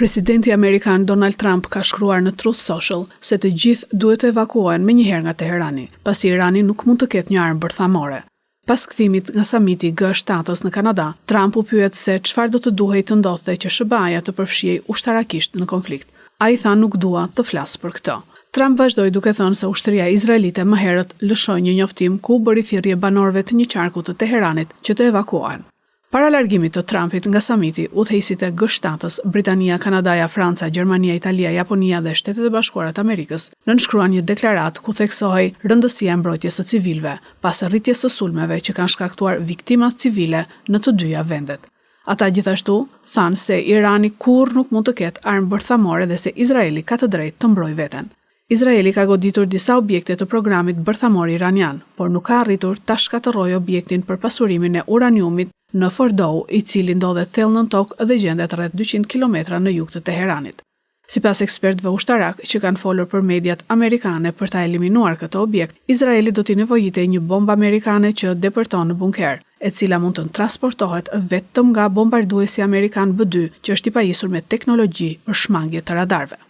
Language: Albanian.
Presidenti amerikan Donald Trump ka shkruar në Truth Social se të gjithë duhet të evakuohen menjëherë nga Teherani, pasi Irani nuk mund të ketë një armë bërthamore. Pas kthimit nga samiti i G7-ës në Kanada, Trump u pyet se çfarë do të duhej të ndodhte që SHBA-ja të përfshihej ushtarakisht në konflikt. Ai tha nuk dua të flas për këtë. Trump vazhdoi duke thënë se ushtria izraelite më herët lëshoi një njoftim ku u bëri thirrje banorëve të një qarku të Teheranit që të evakuohen. Para largimit të Trumpit nga samiti, udhëheqësit e G7-ës, Britania, Kanadaja, Franca, Gjermania, Italia, Japonia dhe Shtetet e Bashkuara të Amerikës, nënshkruan një deklaratë ku theksohej rëndësia e mbrojtjes së civilëve, pas rritjes së sulmeve që kanë shkaktuar viktima civile në të dyja vendet. Ata gjithashtu thanë se Irani kurrë nuk mund të ketë armë bërthamore dhe se Izraeli ka të drejtë të mbrojë veten. Izraeli ka goditur disa objekte të programit bërthamor iranian, por nuk ka arritur ta shkatërrojë objektin për pasurimin e uraniumit në Fordow, i cili ndodhet thellë nën tokë dhe gjendet rreth 200 kilometra në jug të Teheranit. Sipas ekspertëve ushtarakë që kanë folur për mediat amerikane për ta eliminuar këtë objekt, Izraelit do t'i nevojitej një bombë amerikane që depërton në bunker, e cila mund të transportohet vetëm nga bombarduesi amerikan B-2, që është i pajisur me teknologji për shmangie të radarëve.